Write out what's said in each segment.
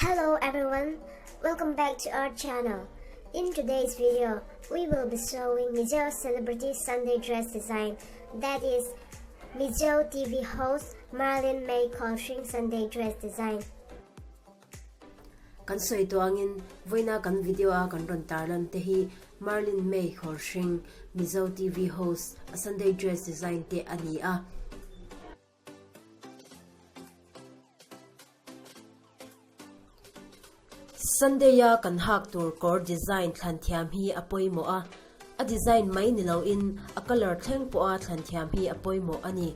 Hello everyone, welcome back to our channel. In today's video, we will be showing Mizo Celebrity Sunday Dress Design, that is Mizo TV host Merlin May Khawlhring Sunday Dress Design. Kan sawi tuangin vawiina kan video a kan rawn tarlan te hi Merlin May Khawlhring, Mizo TV host a Sunday Dress Design te a ni a. Sunday a kan hak tur kawr design thlan thiam hi a pawimawh a, a design mai ni loin a colour thleng pawha thlan thiam hi a pawimawh a ni.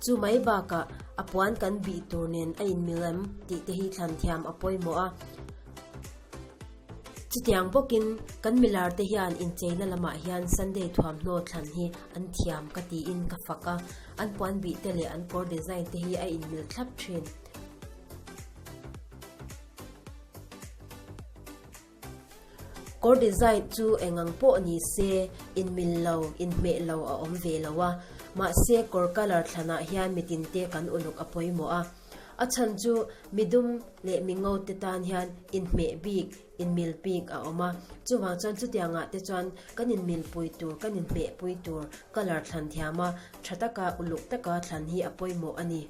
Chu mai bakah a puan kan bih tur nen a inmil em tih te hi thlan thiam a pawimawh a. Chutiang bawkin kan milar te hian incheina lamah hian Sunday thuamhnaw thlan hi an thiam ka tiin ka fak a, an puan bih te leh an kawr design te hi a inmil thlap thin. Kawr design chu engang pawh ni se inmil lo, inhmeh lo a awm ve lo a, mahse kawr colour thlanah hian mitinte kan uluk a pawimawh a. A chhan chu midum leh mingo te tan hian inhmeh bik, inmil bik a awm a. Chuvang chuan chutiangah te chuan kan inmilpui tur, kan inhmehpui tur colour thlan thiam a, tha taka, uluk taka thlan hi a pawimawh a ni.